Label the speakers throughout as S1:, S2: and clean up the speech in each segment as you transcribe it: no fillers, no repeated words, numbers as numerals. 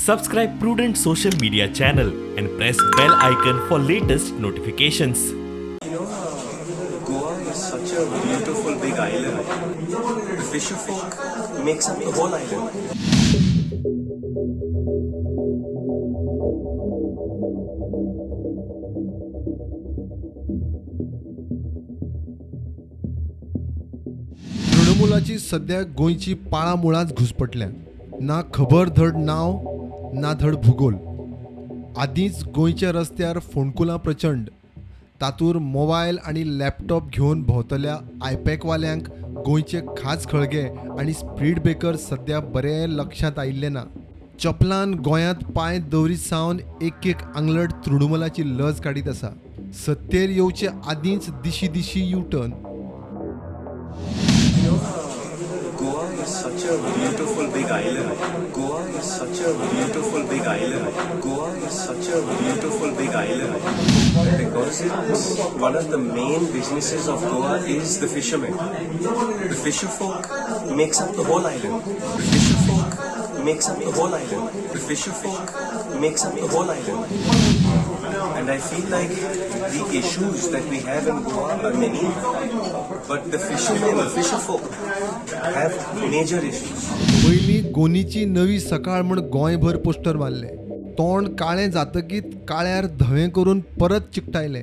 S1: Subscribe Prudent social media channel and press bell icon for latest notifications.
S2: Goa is such a beautiful big island. The fisher folk makes up the whole island.
S3: तृणमूलाची सध्या गोंयची पाळां मुळांच घुसपटल्या. ना खबर धड नांव, ना धड भुगोल. आदींच गोंयच्या रस्त्यार फोंडकुलां प्रचंड, तातूर मोबायल आनी लॅपटॉप घेवन भोंवतल्या आयपॅकवाल्यांक गोंयचे खाज खळगे आनी स्पीड ब्रेकर सध्या बरें लक्षांत आयिल्लें ना. चपलान गोंयांत पांय दवरीत सावन एक एक आंगलट तृणमूलाची लज काडीत आसा. सत्तेर येवचे आदींच दिशी दिशी U turn.
S2: Goa is such a beautiful big island. Goa is such a beautiful big island. Goa is such a beautiful big island. Because it's one of the main businesses of Goa is the fishermen. The fisher folk makes up the whole island. The fisher folk makes up the whole island. The fisher folk makes up the whole island. And I feel like the issues that we have in Goa are many, but the fishermen, the fisher folk have major issues.
S3: पयलीं गोनीची नवी सकाळ म्हूण गोंयभर poster मारले. तोंड काळें जातकीत काळ्यार धवें करून परत चिकटायले.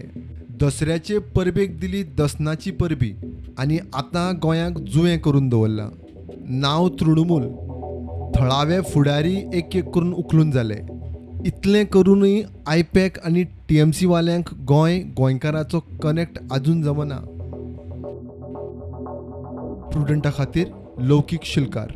S3: दसऱ्याचे परबेक दिली दसनाची परबी आनी आतां गोंयाक जुवें करून दवरलां. नांव तृणमूल, थळावे फुडारी एक एक करून उखलून जाले. इतलें करूनय आयपॅक आनी टीएमसी वाल्यांक गोंय गोंयकाराचो कनेक्ट आजून जमना. प्रुडंटा खातीर लौकीक शिलकार.